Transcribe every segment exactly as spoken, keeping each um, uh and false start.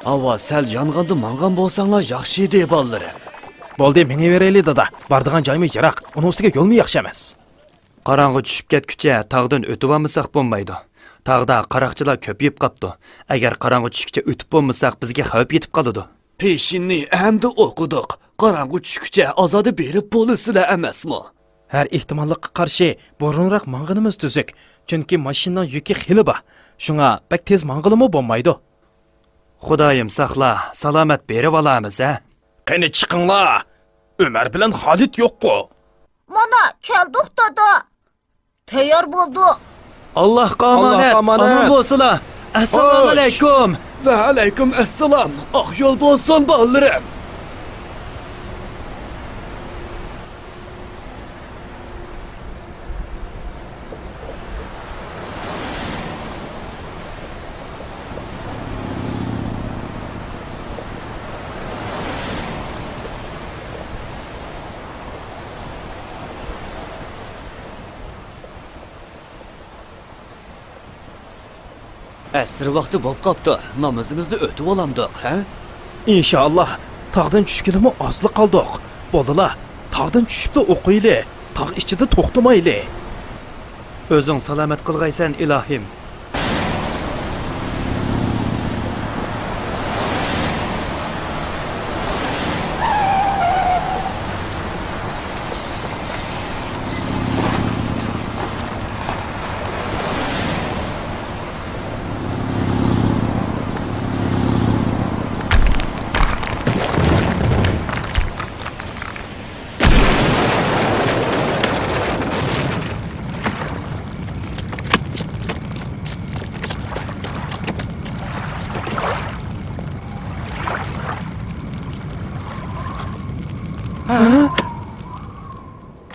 ھاۋا سەل يانغاندا ماڭغان بولساڭلار ياخشى ئىدى، بالىلىرىم. بولدى، مېڭىۋېرەيلى، دادا. بارىدىغان جايمۇ يىراق، ئۇنىڭ ئۈستىگە يولمۇ ياخشى ئەمەس. قاراڭغۇ چۈشۈپ كەتكۈچە تاغدىن ئۆتۈۋالمىساق بولمايدۇ. تاغدا قاراقچىلار كۆپىيىپ قاپتۇ. ئەگەر قاراڭغۇ چۈشكىچە ئۆتۈپ بولمىساق، بىزگە خەۋپ يېتىپ قالىدۇ. پېشىننى ئەمدى ئوقۇدۇق. قاراڭغۇ چۈشكۈچە ئازادە بېرىپ بولىسىلەر ئەمەسمۇ؟ ھەر ئېھتىماللىققا قارشى بۇرۇنراق ماڭغىنىمىز تۈزۈك. چۈنكى ماشىنىنىڭ يۈكى خېلى بار. شۇڭا بەك تېز ماڭغىلىمۇ بولمايدۇ. خۇدايىم ساقلا، سالامەت بېرىۋالامىز، ھە؟ قېنى چىقىڭلار. ئۆمەر بىلەن خالىد يوققۇ؟ مانا، كەلدۇق، دادا. تەييار بولدۇق. ئاللاھقا ئامانەت. ئاللاھقا ئامانەت. ئامان بولسىلا. ئەسسالامۇ ئەلەيكۇم. ۋە ئەلەيكۇم ئەسسالام. ئاق يول بولسۇن، بالىلىرىم. ئەسىر ۋاقتى بوپ قاپتۇ. نامىزىمىزنى ئۆتۈۋالامدۇق، ھە؟ ئىنشائاللا، تاغدىن چۈشكىلىمۇ ئازلا قالدۇق. بولدىلا، تاغدىن چۈشۈپلا ئوقۇيلى، تاغ ئىچىدە توختىمايلى. ئۆزۈڭ سالامەت قىلغايسەن، ئىلاھىم.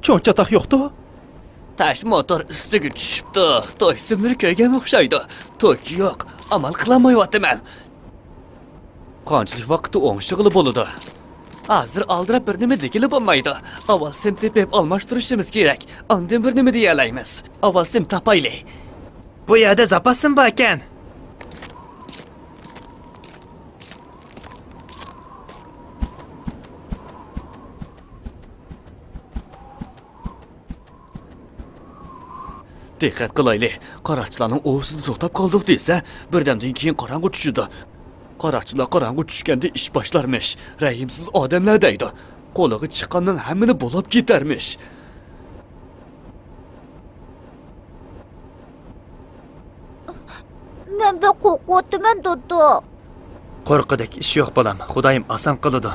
چوڭ چاتاق يوقتۇ؟ تاش موتور ئۈستىگە چۈشۈپتۇ. توك سىملىرى كۆيگەن ئوخشايدۇ. توك يوق. ئامال قىلالمايۋاتىمەن. قانچىلىك ۋاقىتتا ئوڭشىغىلى بولىدۇ؟ ھازىر ئالدىراپ بىر نېمە دېگىلى بولمايدۇ. ئاۋۋال سىم تېپىپ ئالماشتۇرۇشىمىز كېرەك. ئاندىن بىر نېمە دېيەلەيمىز. ئاۋۋال سىم تاپايلى. بۇ يەردە زاپاس سىم باركەن. دىققەت قىلايلى، قاراقچىلارنىڭ ئۇۋىسىدا توختاپ قالدۇق دېسە، بىردەمدىن كېيىن قاراڭغۇ چۈشىدۇ. قاراقچىلار قاراڭغۇ چۈشكەندە ئىش باشلارمىش، رەھىمسىز ئادەملەر دەيدۇ. قولىغا چىققاننىڭ ھەممىنى بۇلاپ كېتەرمىش. مەن بەك قورقۇۋاتىمەن، دادا. قورققۇدەك ئىش يوق، بالام. خۇدايىم ئاسان قىلىدۇ.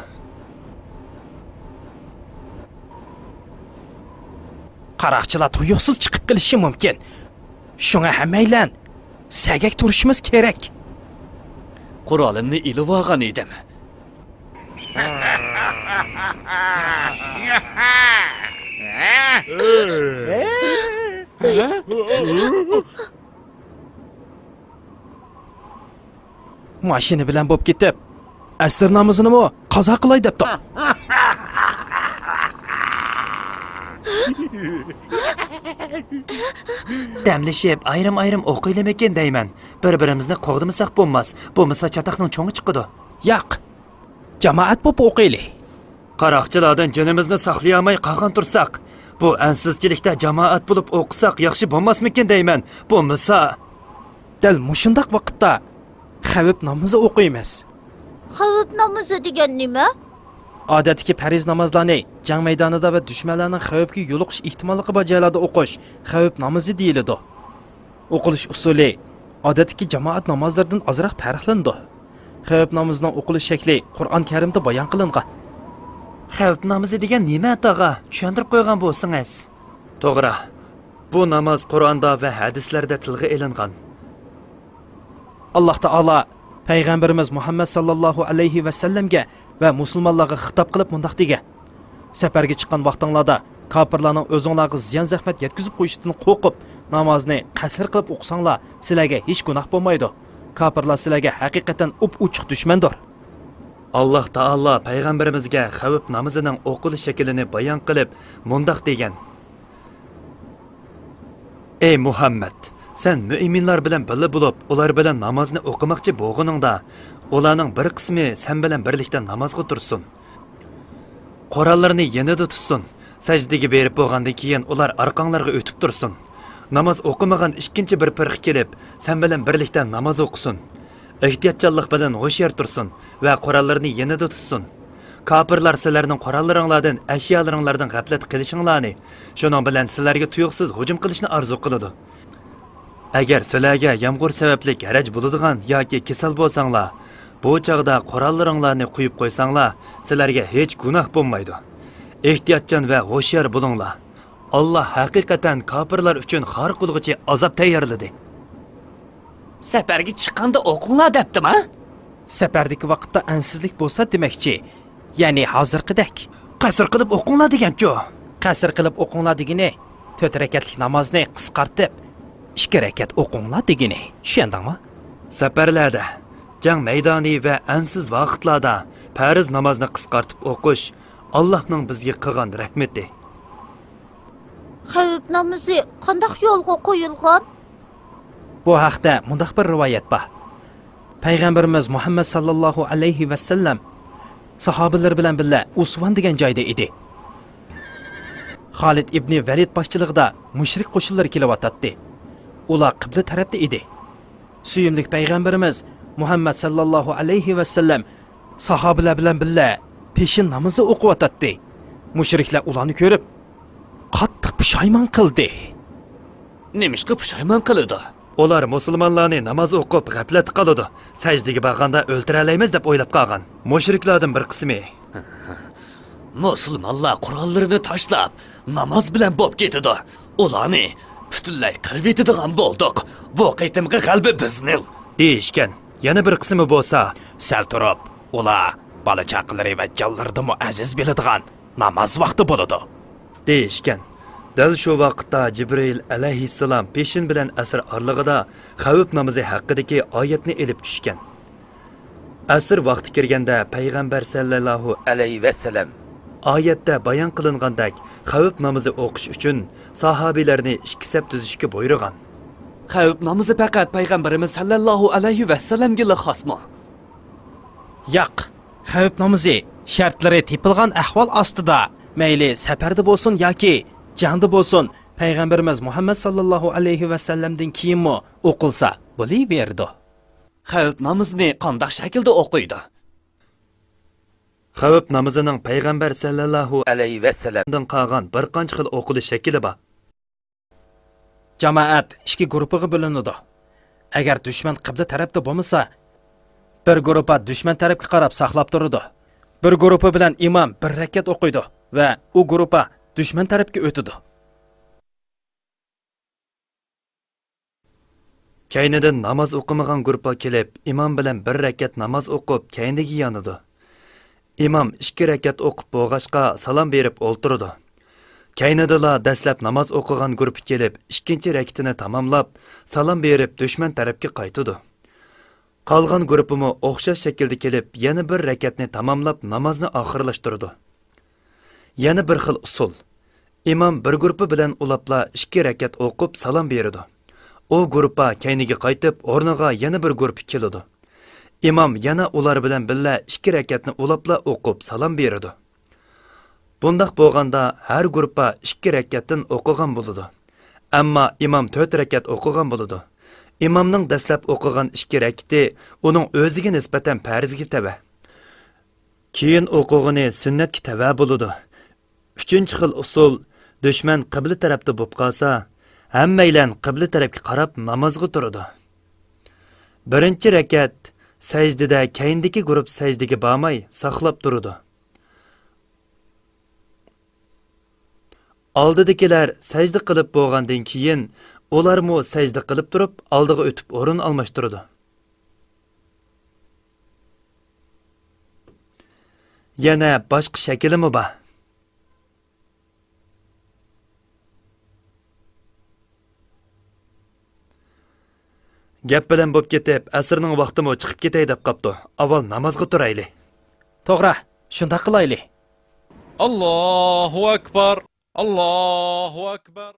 قاراقچىلار تۇيۇقسىز چىقىپ قېلىشى مۇمكىن. شۇڭا ھەممەيلەن سەگەك تۇرۇشىمىز كېرەك. قورالىمنى ئېلىۋالغان ئىدىم. ماشىنا بىلەن بوپ كېتىپ، ئەسىر نامىزىنىمۇ قازا قىلاي دەپتۇ. دەملىشىپ، ئايرىم-ئايرىم ئوقۇيلىمىكىن دەيمەن. بىر-بىرىمىزنى قوغدىمىساق بولماس. بولمىسا چاتاقنىڭ چوڭى چىقىدۇ. ياق. جامائەت بوپ ئوقۇيلى. قاراقچىلاردىن جېنىمىزنى ساقلىيالماي قالغان تۇرساق، بۇ ئەنسىزچىلىكتە جامائەت بولۇپ ئوقۇساق ياخشى بولماسمىكىن دەيمەن. بولمىسا. دەل مۇشۇنداق ۋاقىتتا خەۋپ نامىزى ئوقۇيمىز. خەۋپ نامىزى دېگەن نېمە؟ ئادەتتىكى پەرز نامازلارنى جەڭ مەيدانىدا ۋە دۈشمەنلەرنىڭ خەۋپكە يولۇقۇش ئېھتىماللىقى بار جايلاردا ئوقۇش خەۋپ نامىزى دېيىلىدۇ. ئوقۇلۇش ئۇسۇلى ئادەتتىكى جامائەت نامازلىرىدىن ئازراق پەرقلىنىدۇ. خەۋپ نامىزىنىڭ ئوقۇلۇش شەكلى قۇرئان كەرىمدە بايان قىلىنغان. خەۋپ نامىزى دېگەن نېمە، تاغا؟ چۈشەندۈرۈپ قويغان بولسىڭىز. توغرا. بۇ ناماز قۇرئاندا ۋە ھەدىسلەردە تىلغا ئېلىنغان. ئاللاھ تائالا پەيغەمبىرىمىز مۇھەممەد ساللاللاھۇ ئەلەيھى ۋەسەللەمگە ۋە مۇسۇلمانلارغا خىتاب قىلىپ مۇنداق دېگەن: سەپەرگە چىققان ۋاقتىڭلاردا كاپىرلارنىڭ ئۆزۈڭلارغا زىيان-زەخمەت يەتكۈزۈپ قويۇشىدىن قورقۇپ، نامازنى قەسىر قىلىپ ئوقۇساڭلار، سىلەرگە ھېچ گۇناھ بولمايدۇ. كاپىرلار سىلەرگە ھەقىقەتەن ئوپئوچۇق دۈشمەندۇر. ئاللاھ تائالا پەيغەمبىرىمىزگە خەۋپ نامىزىنىڭ ئوقۇلۇش شەكلىنى بايان قىلىپ مۇنداق دېگەن: ئەي مۇھەممەد، سەن مۆمىنلار بىلەن بىللە بولۇپ، ئۇلار بىلەن نامازنى ئوقۇماقچى بولغىنىڭدا، ئۇلارنىڭ بىر قىسمى سەن بىلەن بىرلىكتە نامازغا تۇرسۇن. قوراللىرىنى يېنىدا تۇتسۇن. سەجدىگە بېرىپ بولغاندىن كېيىن، ئۇلار ئارقاڭلارغا ئۆتۈپ تۇرسۇن. ناماز ئوقۇمىغان ئىككىنچى بىر پىرقە كېلىپ، سەن بىلەن بىرلىكتە ناماز ئوقۇسۇن. ئېھتىياتچانلىق بىلەن ھوشيار تۇرسۇن ۋە قوراللىرىنى يېنىدا تۇتسۇن. كاپىرلار سىلەرنىڭ قوراللىرىڭلاردىن، ئەشيالىرىڭلاردىن غەپلەت قىلىشىڭلارنى، شۇنىڭ بىلەن سىلەرگە تۇيۇقسىز ھۇجۇم قىلىشنى ئارزۇ قىلىدۇ. ئەگەر سىلەرگە يامغۇر سەۋەبلىك ھەرەج بولىدىغان ياكى كېسەل بولساڭلار، بۇ چاغدا قوراللىرىڭلارنى قويۇپ قويساڭلار، سىلەرگە ھېچ گۇناھ بولمايدۇ. ئېھتىياتچان ۋە ھوشيار بولۇڭلار. ئاللا ھەقىقەتەن كاپىرلار ئۈچۈن خار قىلغۇچى ئازاب تەييارلىدى. سەپەرگە چىققاندا ئوقۇڭلار دەپتىما؟ سەپەردىكى ۋاقىتتا ئەنسىزلىك بولسا دېمەكچى. يەنى ھازىرقىدەك. قەسىر قىلىپ ئوقۇڭلار دېگەنچۇ؟ قەسىر قىلىپ ئوقۇڭلار دېگىنى، تۆت رەكەتلىك نامازنى قىسقارتىپ، ئىككى رەكەت ئوقۇڭلار دېگىنى. چۈشەندىڭمۇ؟ سەپەرلەردە، جەڭ مەيدانى ۋە ئەنسىز ۋاقىتلاردا پەرز نامازنى قىسقارتىپ ئوقۇش ئاللاھنىڭ بىزگە قىلغان رەھمىتى. خەۋپ نامىزى قانداق يولغا قويۇلغان؟ بۇ ھەقتە مۇنداق بىر رىۋايەت بار. پەيغەمبىرىمىز مۇھەممەد ساللاللاھۇ ئەلەيھى ۋەسەللەم ساھابىلىرى بىلەن بىللە ئۇسۋان دېگەن جايدا ئىدى. خالىد ئىبنى ۋەلىد باشچىلىقىدا مۇشرىك قوشۇنلىرى كېلىۋاتاتتى. ئۇلار قىبلە تەرەپتە ئىدى. سۆيۈملۈك پەيغەمبىرىمىز مۇھەممەد ساللاللاھۇ ئەلەيھى ۋەسەللەم ساھابىلەر بىلەن بىللە پېشىن نامىزى ئوقۇۋاتاتتى. مۇشرىكلار ئۇلارنى كۆرۈپ، قاتتىق پۇشايمان قىلدى. نېمىشقا پۇشايمان قىلىدۇ؟ ئۇلار مۇسۇلمانلارنى ناماز ئوقۇپ غەپلەتتە قالىدۇ، سەجدىگە بارغاندا ئۆلتۈرەلەيمىز دەپ ئويلاپ قالغان مۇشرىكلاردىن بىر قىسمى. مۇسۇلمانلار قوراللىرىنى تاشلاپ، ناماز بىلەن بوپ كېتىدۇ. ئۇلارنى پۈتۈنلەي قىرىۋېتىدىغان بولدۇق. بۇ قېتىمقى غەلىبە بىزنىڭ. دېيىشكەن. يەنە بىر قىسمى بولسا، سەل تۇرۇپ، ئۇلار بالا-چاقىلىرى ۋە جانلىرىدىنمۇ ئەزىز بىلىدىغان ناماز ۋاقتى بولىدۇ. دېيىشكەن. دەل شۇ ۋاقىتتا جىبرىئىل ئەلەيھىسسالام پېشىن بىلەن ئەسىر ئارىلىقىدا خەۋپ نامىزى ھەققىدىكى ئايەتنى ئېلىپ چۈشكەن. ئەسىر ۋاقتى كىرگەندە پەيغەمبەر سەللەللاھۇ ئەلەيھى ۋەسەللەم ئايەتتە بايان قىلىنغاندەك خەۋپ نامىزى ئوقۇش ئۈچۈن ساھابىلەرنى ئىككى سەپ تۈزۈشكە بۇيرۇغان. خەۋپ نامىزى پەقەت پەيغەمبىرىمىز سەللەللاھۇ ئەلەيھى ۋەسەللەمگىلا خاسمۇ؟ ياق، خەۋپ نامىزى شەرتلىرى تېپىلغان ئەھۋال ئاستىدا، مەيلى سەپەردە بولسۇن ياكى جەڭدە بولسۇن، پەيغەمبىرىمىز مۇھەممەد ساللاللاھۇ ئەلەيھى ۋەسەللەمدىن كېيىنمۇ ئوقۇلسا بولۇۋېرىدۇ. خەۋپ نامىزىنى قانداق شەكىلدە ئوقۇيدۇ؟ خەۋپ نامىزىنىڭ پەيغەمبەر سەللەللاھۇ ئەلەيھى ۋەسەللەمدىن قالغان بىر قانچە خىل ئوقۇلۇش شەكلى بار. جامائەت ئىككى گۇرۇپپىغا بۆلۈنىدۇ. ئەگەر دۈشمەن قىبلە تەرەپتە بولمىسا، بىر گۇرۇپپا دۈشمەن تەرەپكە قاراپ ساقلاپ تۇرىدۇ. بىر گۇرۇپپا بىلەن ئىمام بىر رەكەت ئوقۇيدۇ ۋە ئۇ گۇرۇپپا دۈشمەن تەرەپكە ئۆتىدۇ. كەينىدىن ناماز ئوقۇمىغان گۇرۇپپا كېلىپ، ئىمام بىلەن بىر رەكەت ناماز ئوقۇپ، كەينىگە يانىدۇ. ئىمام ئىككى رەكەت ئوقۇپ بولغاچقا، سالام بېرىپ ئولتۇرىدۇ. كەينىدىلا دەسلەپ ناماز ئوقۇغان گۇرۇپپا كېلىپ، ئىككىنچى رەكىتىنى تاماملاپ، سالام بېرىپ، دۈشمەن تەرەپكە قايتىدۇ. قالغان گۇرۇپپىمۇ ئوخشاش شەكىلدە كېلىپ، يەنە بىر رەكەتنى تاماملاپ، نامازنى ئاخىرلاشتۇرىدۇ. يەنە بىر خىل ئۇسۇل. ئىمام بىر گۇرۇپپا بىلەن ئۇلاپلا ئىككى رەكەت ئوقۇپ سالام بېرىدۇ. ئۇ گۇرۇپپا كەينىگە قايتىپ، ئورنىغا يەنە بىر گۇرۇپپا كېلىدۇ. ئىمام يەنە ئۇلار بىلەن بىللە ئىككى رەكەتنى ئۇلاپلا ئوقۇپ سالام بېرىدۇ. بۇنداق بولغاندا ھەر گۇرۇپپا ئىككى رەكەتتىن ئوقۇغان بولىدۇ. ئەمما ئىمام تۆت رەكەت ئوقۇغان بولىدۇ. ئىمامنىڭ دەسلەپ ئوقۇغان ئىككى رەكىتى ئۇنىڭ ئۆزىگە نىسبەتەن پەرزگە تەۋە. كېيىن ئوقۇغىنى سۈننەتكە تەۋە بولىدۇ. ئۈچىنچى خىل ئۇسۇل، دۈشمەن قىبلە تەرەپتە بولۇپ قالسا، ھەممەيلەن قىبلە تەرەپكە قاراپ نامازغا تۇرىدۇ. بىرىنچى رەكەت سەجدىدە كەينىدىكى گۇرۇپپا سەجدىگە بارماي ساقلاپ تۇرىدۇ. ئالدىدىكىلەر سەجدە قىلىپ بولغاندىن كېيىن، ئۇلارمۇ سەجدە قىلىپ تۇرۇپ ئالدىغا ئۆتۈپ ئورۇن ئالماشتۇرىدۇ. يەنە باشقا شەكلىمۇ بار. گەپ بىلەن بوپ كېتىپ، ئەسىرنىڭ ۋاقتىمۇ چىقىپ كېتەي دەپ قاپتۇ. ئاۋۋال نامازغا تۇرايلى. توغرا، شۇنداق قىلايلى. ئاللاھۇ ئەكبەر. ئاللاھۇ ئەكبەر.